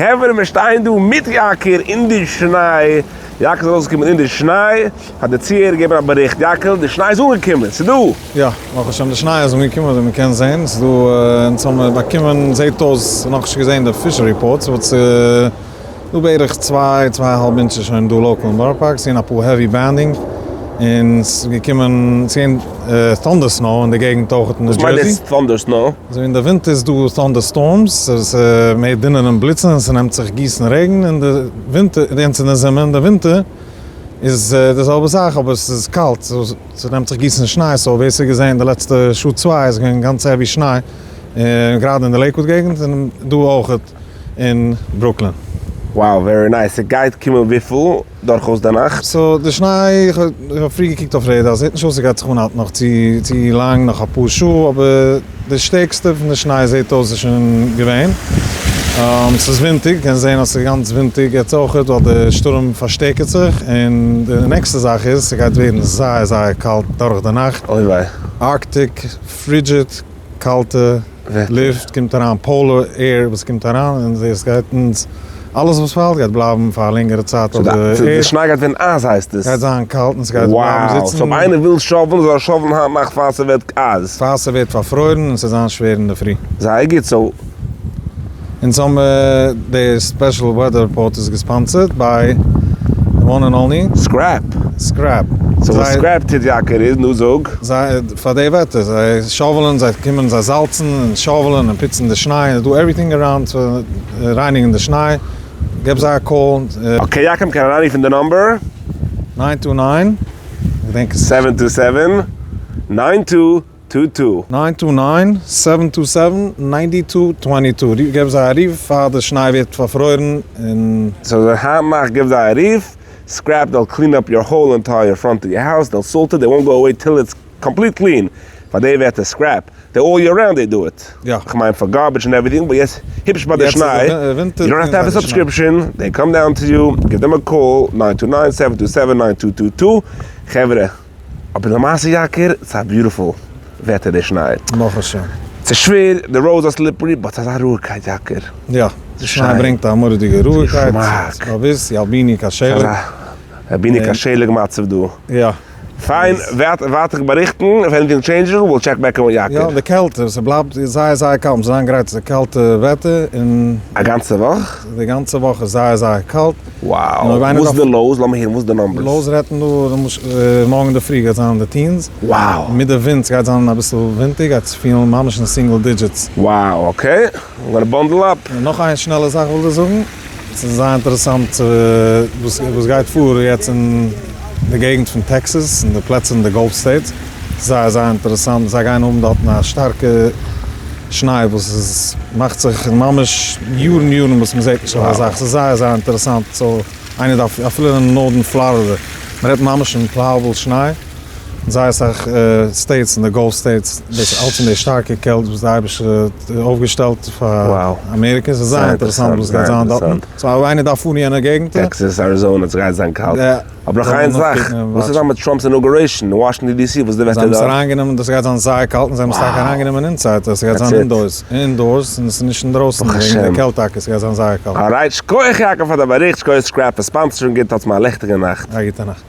חברה מיר שטייען דא מיט יאקער אין די שניי, יאקער איז ארויסגעקומען אין די שניי, פאר די צוהערער געבן א באריכט, יאקער די שניי איז אנגעקומען, ס'איז דא! יא, ברוך השם די שניי איז אנגעקומען אזוי מ'קען זעהן, ס'איז דא, אונז האמיר באקומען זעהט אויס נאכנישט געזעהן די official reports but ס'איז דא בערך צוויי, צוויי אהאלב inches שוין דא local אין בארא פארק, ס'געווען אפאר heavy banding, און ס'איז געקומען, ס'איז געווען thunder snow אין די געגנט אויכעט אין ניו וואס מיינט דזשערסי. דאס thunder snow? אזוי אין די ווינטער איז דא thunder storms, ס'איז מער דונער און בליצן און ס'נעמט זיך גיסן רעגן אין די ווינטער, יענץ אין די זומער, אין די ווינטער איז די זעלבע זאך אבער ס'איז קאלט, ס'נעמט זיך גיסן שניי, so ווער ס'האט געזען די לעצטע שעה צוויי איז געווען גאנץ heavy שניי, גראדע אין די לעיקוואד געגנט און דא אויכעט אין ברוקלין. Wow very nice, ס'גייט קומען וויפיל דורכאויס די נאכט? so די שניי, איך האב פריער געקוקט אויף radar, זעט נישט אויס ס'גייט זיך אנהאלטן נאך צו צו לאנג, נאך אפאר שעה, אבער די שטערקסטע פון די שניי זעט אויס איז שוין געווען. ס'איז ווינטיג, קענסט זען אז ס'איז גאנץ ווינטיג יעצט אויכעט ווייל די שטורעם פארשטערקערט זיך, און די נעקסטע זאך איז ס'גייט ווערן זייער זייער קאלט דורך די נאכט. אוי וויי. Arctic, frigid, קאלטע לופט קומט אריין, polar air וואס קומט אריין, און דאס גייט אונז, אלעס וואס פאלט גייט בלייבן פאר א לענגערע צייט אויף די ערד. די שניי גייט ווערן אייז הייסט עס? גייט זיין קאלט און ס'גייט בלייבן זיצן. Wow, so אויב איינער וויל shovel ן זאל ער shovel ן היינט נאכט פאר ס'ווערט אייז. פאר ס'ווערט פארפרוירן און ס'וועט זיין שווער אינדערפרי. זייער גוט, so. אונז האמיר די special weather report איז גע sponsored by the one and only. Scrap. Scrap. So וואס Scrap טוט יאקער איז, נו זאג. זיי, פאר די וועטער, זיי shovel ען, זיי קומען זיי זאלצן און shovel ען און פוצן די שניי, און do everything around צו רייניגן די שניי, געב זיי א call. Okay יאקער מ'קען אריינרופן די number. Nine two nine, כ'דענק עס נישט. Seven two seven, nine two two two. Nine two nine, seven two seven, ninety two twenty two, געב זיי א רוף פאר די שניי ווערט פארפרוירן און. So היינט נאכט גיב זיי א רוף, Scrap they'll clean up your whole entire front of your house, they'll salt it, they won't go away till it's complete clean, פאר די ווערטער Scrap, they all year round they do it, כ'מיין פאר garbage און everything, but יעצט היפש ביי די שניי, you don't have to have a subscription, they come down to you, give them a call, nine two nine seven two seven nine two two two, חברה. אבער למעשה יאקער, ס'איז א beautiful וועטער די שניי. ברוך השם. ס'איז שווער, די roads are slippery, but ס'איז אזא רואיגקייט יאקער. יא, די שניי ברענגט א מורא'דיגע רואיגקייט, ס'איז באוויסט, ילבינו כשלג. ילבינו כשלג מצב דא. יא. פיין, ווייטער באריכטן, if anything changes, we'll check back in with יאקער. יא, די קעלט, ס'בלייבט זייער זייער קאלט, מ'זאל זיין גרייט צו די קאלטע וועטער, און. א גאנצע וואך? די גאנצע וואך איז זייער זייער קאלט. Wow, וואס איז די lows? לאמיר הערן וואס איז די numbers? Lows רעדט מען דא למשל מארגן אינדערפרי גייט זיין אין די teens. Wow. מיט די ווינט סגייט זיין אביסל ווינטיג גייט עס פילן ממש אין single digits. Wow, okay, I'm gonna bundle up. און נאך איין שנעלע זאך וויל איך זאגן, ס'איז זייער אינטערעסאנט וואס וואס גייט פאר יעצט אין די געגנט פון טעקסעס און די פלעצער אין די Gulf states, זייער זייער אינטערעסאנט, זיי גייען האבן דארטן א שטארקע שניי וואס איז מאכט זיך ממש יארן יארן וואס מ'זעט נישט אזא זאך, ס'איז זייער זייער אינטערעסאנט, so איינער דארף אפילו אין northern פלארידע, מ'רעדט ממש פון plowable שניי, זייער אסאך states אין די Gulf states, דאס איז אלץ אין די שטארקע קעלט וואס די אייבערשטער האט אויפגעשטעלט פאר אמעריקע, ס'איז זייער אינטערעסאנט וואס גייט זיין דארטן, so אויב איינער דארף פארן יענע געגנטער. טעקסעס, אריזאנע, ס'גייט זיין קאלט. אבער נאך איין זאך, וואס איז מיט טראמפ'ס inauguration אין וואשינגטאן די סי, וואס איז די וועטער דארט? זיי האבן עס אריינגענומען, דאס גייט זיין זייער קאלט, און זיי האבן עס טאקע אריינגענומען inside, עס גייט זיין indoors, indoors, און עס איז נישט אינדרויסן וועגן די קעלט טאקע, עס גייט זיין זייער קאלט. Alright, שכוח יעקב פאר די באריכט, שכוח Scrap פאר sponsoring, גוט האטס מיר א לעכטיגע נאכט. א גוטע נאכט.